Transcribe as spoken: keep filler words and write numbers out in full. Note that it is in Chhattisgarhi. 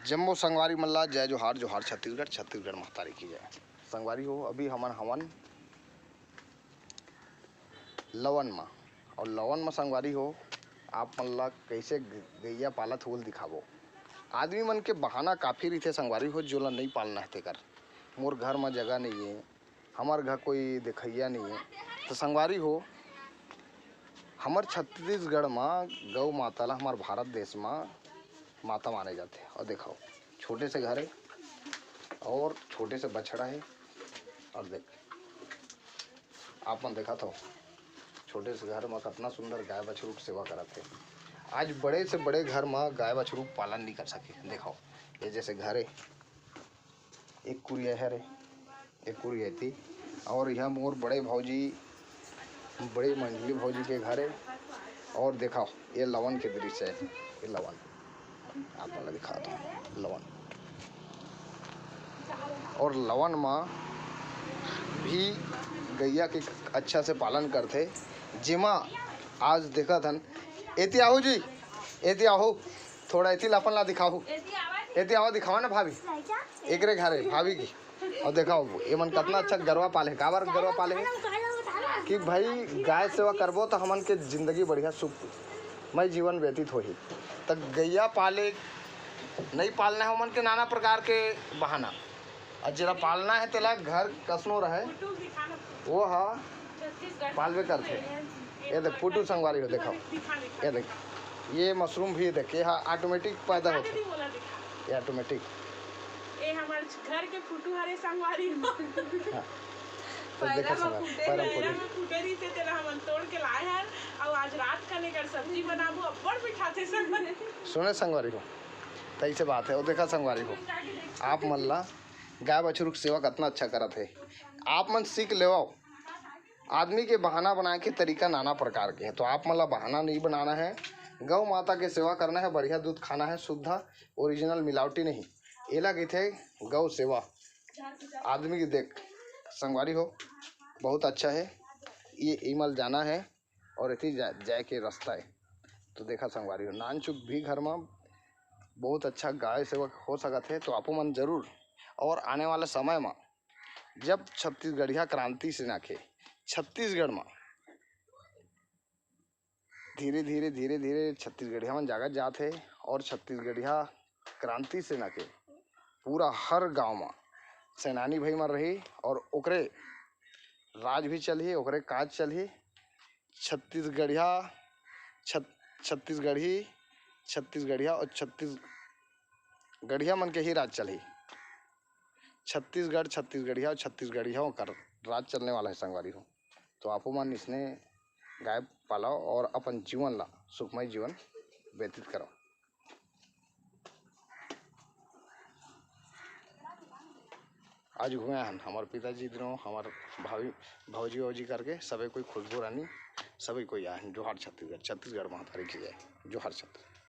जम्मो संगवारी मन ला जय जोहार, जोहार छत्तीसगढ़, छत्तीसगढ़ महतारी की जय। संगवारी हो, अभी हमन हवन लवन म, और लवन म संगवारी हो, आप मन ला कैसे ग-, गैया पालत होल दिखाबो। आदमी मन के बहाना काफी रहिथे संगवारी हो, जोला नइ पालना हे तेकर। मोर घर म जगह नइ हे, हमर घर कोई देखइया नइ हे। तो संगवारी हो, हमर छत्तीसगढ़ म गौ माता ला हमर भारत देश म माता माने जाथे। और देखो, छोटे से घर हे और छोटे से बछड़ा हे। और देख, आप मन देखत हो, छोटे से घर म कतना सुंदर गाय बछरू के सेवा करत हे। आज बड़े से बड़े घर म गाय बछरू के पालन नइ कर सके। देखो, ये जैसे घर हे, एक कुरिया हरे, एक कुरिया थी, और यह मोर बड़े भौजी, बड़े मंझली भौजी के घर हे। और देखो, ये लवन के दृश्य हे, ये लवन, आप मन ला दिखात हो, लवन। और लवन म भी गैया के अच्छा से पालन करथे, जेमा आज देखत हन, एती आहू जी, एती आहू, थोड़ा एती ला अपन ला दिखाहू, एती आवा दिखावा ना भाभी, एकरे घर हे भाभी की। और देखो, ये मन कतना अच्छा गरवा पाले हे। काबर गरवा पाले हे कि भाई, गाय सेवा करबो तो हमन के जिंदगी बढ़िया सुखमय जीवन व्यतीत होही। त गैया पाले, नइ पालना हे, ओमन के नाना प्रकार के बहाना। और जेला पालना हे, तेला घर कसनो रहे, वो ह पालबे करथे। ये देख, पुटू संगवारी हो, देखो, ये देख, ये मशरूम भी देख, ये ह automatic पैदा होथे, ये automatic। ये हमर घर के पुटू हरे संगवारी हो। हाँ। तो पैरा देखा म संगवारी, फूटे पैरा म रहे, फूटे। पैरा म फूटे रहिसे, तेला हमन तोड़ के लाए हन, अउ आज रात कन एकर सब्जी बनाबो, अब्बड़ मिठाथे संगवारी। सुने संगवारी हो, तइसे बात हे, वो देखा संगवारी हो, आप मन ला गाय बछरू के सेवा कतना अच्छा करत हे, आप मन सीख लेवव। आदमी के बहाना बनाए के तरीका नाना प्रकार के हे, तो आप मन ला बहाना नइ बनाना हे। गौ माता के सेवा करना हे, बढ़िया दूध खाना हे, शुद्ध, original, मिलावटी नहीं। एला कहिथे गौ सेवा। आदमी के देख संगवारी हो, बहुत अच्छा हे। ये इमल जाना हे और एती जा, जाए के रास्ता हे। तो देखा संगवारी हो, नानचुक भी घर म बहुत अच्छा गाय सेवक हो सकत हे, तो आपो मन जरूर। और आने वाला समय म जब छत्तीसगढ़िया क्रांति सेना के छत्तीसगढ़ म धीरे, धीरे, धीरे, धीरे छत्तीसगढ़िया मन जागत जात हे और छत्तीसगढ़िया क्रांति सेना के पूरा हर गांव म सेनानी भाई मन रही और ओकरे राज भी चलही, ओकरे काज चलही। छत्तीसगढ़िया, छत-, छत्तीसगढ़ी, छत्तीसगढ़िया और छत्तीसगढ़िया मन के ही राज चलही। छत्तीसगढ़, छत्तीसगढ़िया और छत्तीसगढ़िया कर राज चलने वाला हे संगवारी हो। तो आपो मन इसने गाय पालव और अपन जीवन ला सुखमय जीवन व्यतीत करव। आज घूमे हन हमर पिताजी दिनों, हमर भाभी, भौजी वौजी करके सबे कोई, खुशबू रानी, सबे कोई आए हन। जोहार छत्तीसगढ़, छत्तीसगढ़ महतारी की जय। जोहार छत्तीसगढ़।